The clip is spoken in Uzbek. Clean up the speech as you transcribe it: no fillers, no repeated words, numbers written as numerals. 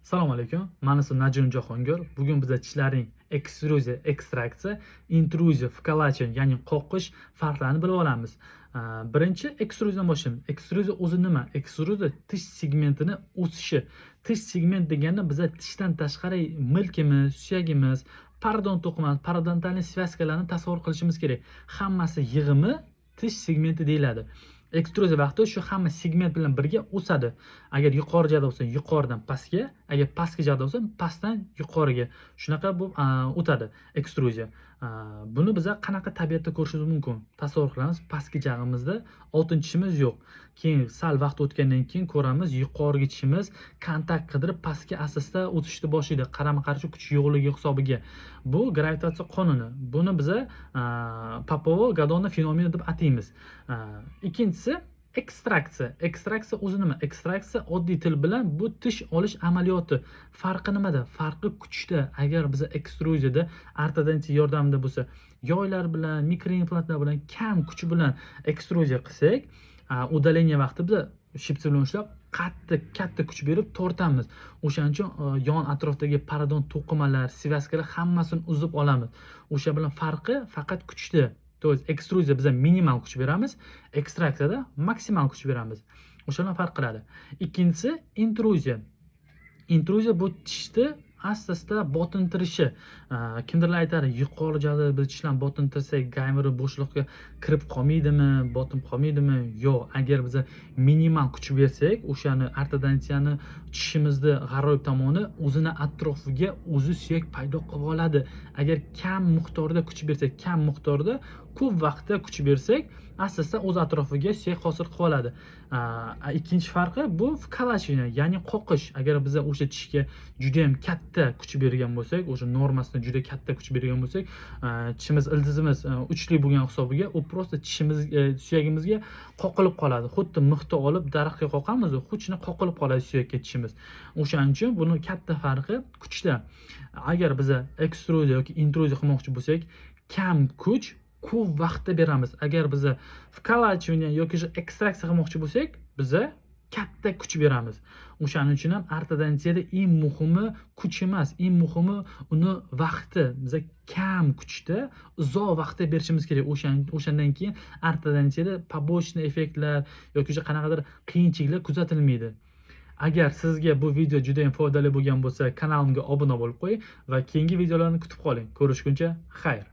Assalomu alaykum. Mani ismim Najim Jahongir. Bugun biza tishlarning ekstruziya, ekstraksiya, intruziya, вколачивание, ya'ni qoqish farqlarini bilib olamiz. Birinchi ekstruziyadan boshlaymiz. Ekstruziya o'zi nima? Ekstruziya tish segmentini o'sishi. Tish segment degani biza tishdan tashqari milkimiz, suyagimiz, parodont to'qimasi, пародонтальный связка larni tasavvur qilishimiz kerak. Hammasi yig'imi tish segmenti deyiladi. Ekstruziya vaqtida shu hamma segment bilan birga o'sadi. Agar yuqori jag'da bo'lsa, yuqoridan pastga, agar pastki jag'da bo'lsa, pastdan yuqoriga. Shunaqa bo'lib o'tadi ekstruziya. Buni biza qanaqa tabiatda ko'rishimiz mumkin? Tasavvur qilamiz, pastki jag'imizda oltin tishimiz yo'q. Keyin sal vaqt o'tgandan keyin ko'ramiz, yuqorigi tishimiz kontakt qidirib pastga asta o'tishni boshlaydi, qarama-qarshi kuch yo'qligi hisobiga. Bu gravitatsiya qonuni. Buni biza Popovo-Gadoni fenomeni deb ataymiz. Ikkinchisi ekstraksiya. Ekstraksiya o'zi nima? Ekstraksiya oddiy til bilan bu tish olish amaliyoti. Farqi nimada? Farqi kuchda. Agar biza ekstruziyada ortodontiya yordamida bo'lsa, yoylar bilan, mikroimplantlar bilan kam kuch bilan ekstruziya qilsak, удаление vaqtida biza щипцы bilan ushlab qattiq katta kuch berib tortamiz. O'shaning uchun yon atrofdagi parodont to'qimalar, связка lar hammasini uzib olamiz. O'sha bilan farqi faqat kuchda. То есть ekstruziya biza minimal kuch beramiz, ekstraksiyada maksimal kuch beramiz. O'sha bilan farq qiladi. Ikkinchisi intruziya. Intruziya bu tishni asta-asta botintirishi. Kimdirlar aytadi, yuqori jag'da biz tishlarni botintirsak, gaymorid bo'shliqqa kirib qolmaydimi, botib qolmaydimi? Yo'q, agar biza minimal kuch bersak, o'shani ortodontiyani tishimizni g'aroyib tomoni o'zini atrofiga o'zi suyak paydo qilib oladi. Agar kam miqdorda kuch bersak, kam miqdorda ko'p vaqtda kuch bersak, asta-asta o'z atrofiga suyak hosil qilib oladi. Ikkinchi farqi bu вколачивание, ya'ni qoqish. Agar biza o'sha tishga judayam katta kuch bergan bo'lsak, o'sha normasidan juda katta kuch bergan bo'lsak, tishimiz, ildizimiz uchli bo'lgan hisobiga u просто tishimiz, suyagimizga qoqilib qoladi. Xuddi mixni olib daraxtga qoqamiz, xuddi shunday qoqilib qoladi suyakka tishimiz. O'shaning uchun buni katta farqi kuchda. Agar biza ekstruziya yoki intruziya qilmoqchi bo'lsak, kam kuch ko'p vaqtda beramiz. Agar biza вколачивание yoki ekstraksiya qilmoqchi bo'lsak, biza katta kuch beramiz. O'shaning uchun ham ortodontiyada eng muhimi kuch emas, eng muhimi uni vaqti. Biza kam kuchda uzoq vaqtda berishimiz kerak. O'shandan keyin ortodontiyada побочный effektlar yoki o'sha qanaqadir qiyinchiliklar kuzatilmaydi. Agar sizga bu video juda ham foydali bo'lgan bo'lsa, kanalimga obuna bo'lib qo'ying va keyingi videolarni kutib qoling. Ko'rishguncha xayr.